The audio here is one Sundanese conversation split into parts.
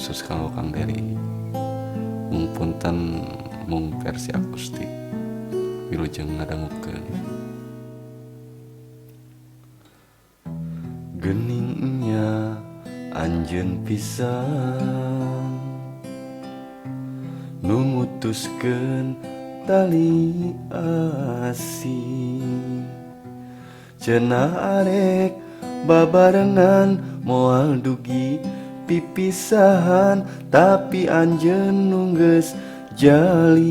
Khusus kanggo Kang Dery, mung punten mung versi akustik. Wilujeng ngadangukeun. Geningnya anjeun pisan nu mutuskeun tali asih. Cenah arek babarengan moal dugi pipisahan, tapi anjeun nu geus jalin.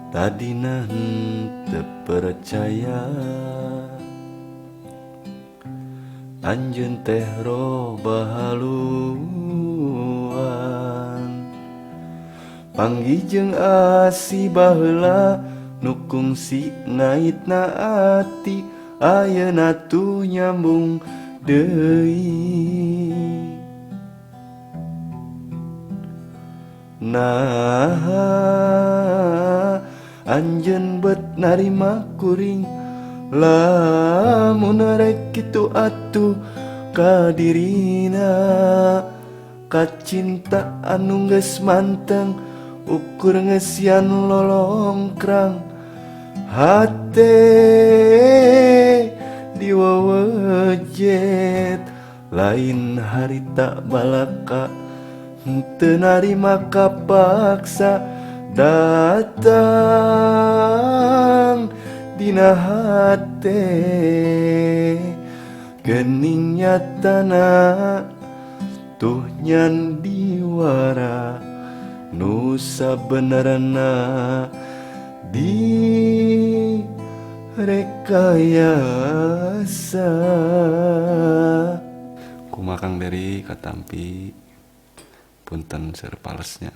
Tadina henteu percaya anjeun teh robah haluan, panggih jeung asih baheula nu kungsi ngaitna ati, ayeuna tuh nyambung deui. Nah, anjeun bet narima kuring, lamun rek kitu atuh kadirina. Kacinta anu geus manteng ukur ngesian lolongkrang, hate diwewejet lain harita balaka henteu narima kapaksa datang dina hate. Gening nyatana tuh nyandiwara nu sabenerna direkayasa. Kumaha Kang Dery katampi, punten seur palesnya.